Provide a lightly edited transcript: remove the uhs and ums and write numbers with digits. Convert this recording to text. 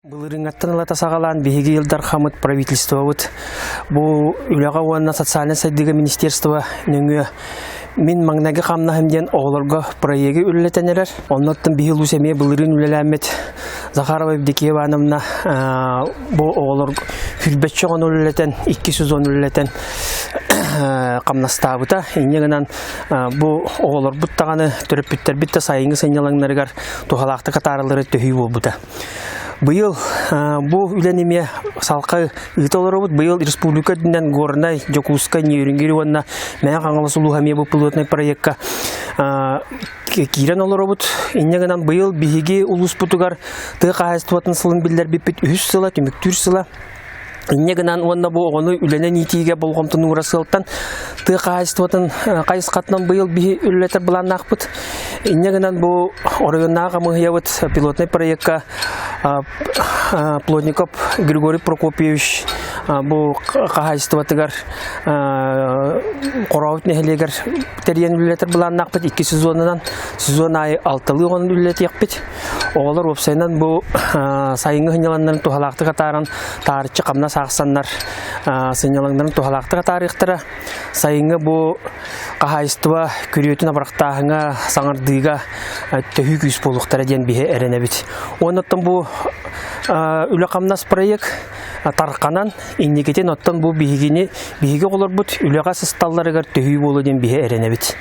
Былырыыҥҥаттан ылата саҕалаан биһиги Ил Дархаммыт, правительствобыт бу үлэҕэ уонна социальнай сайдыыга министерство нөҥүө мин маҥнайгы хамнаһым диэн оҕолорго проегы үлэлэтэн эрэр. Оннуттан биһи улуус эмиэ былырыын үлэлээммит Захарова Евдокия Ивановна бу оҕолор хүрбэччэ оҕону үлэлэтэн, икки сезон үлэлэтэн хамнастаабыта. Инньэ гынан бу оҕолорбут даҕаны төрөппүттэрбит да сайыҥҥы сынньалаҥнарыгар туһалаахтык атаараллара төһүү буолбута. Быйыл бу үлэни эмиэ салҕыы ыыта олоробут. Быйыл республика үрдүнэн Горнай, Дьокуускай, Нерюнгри уонна Мэҥэ Хаҥалас улууһа эмиэ бу пилотнай проекка киирэн олоробут. Инньэ гынан быйыл биһиги улууспутугар тыа хаһаайыстыбатын сылын биллэрбиппит үһүс сыла, түмүктүүр сыла. Инньэ гынан уонна бу оҕону үлэнэн иитиигэ болҕомтону уура сыалтан тыа хаһаайыстыбатын хайысхатынан быйыл биһи үлэлэтэр былааннаахпыт. Инньэ гынан бу оройуоннааҕы хамыыһыйабыт пилотнай проекка Плотников Григорий Прокопьевич бу хаһаайыстыбатыгар Хорообут нэһилиэгэр тэрийэн үлэлэтэр былааннаахпыт. Икки сезонунан сезон аайы алталыы оҕону үлэлэтиэхпит. Оҕолор уопсайынан бу сайыҥҥы сынньалаҥнарын туһалаахтык атааран, таарыччы хамнас аахсаннар сынньалаҥнарын туһалаахтык атаарыахтара. Сайыҥҥы бу хаһаайыстыба күрүөтүн абырахтааһыҥҥа, саҥардыыга төһүү күүс буолуохтара диэн биһи эрэнэбит. Уонна оттон бу үлэ-хамнас проект тарҕанан, инникитин оттон бу биһигини, биһиги оҕолорбут үлэҕэ сысталларыгар төһүү буолуо диэн биһи эрэнэбит.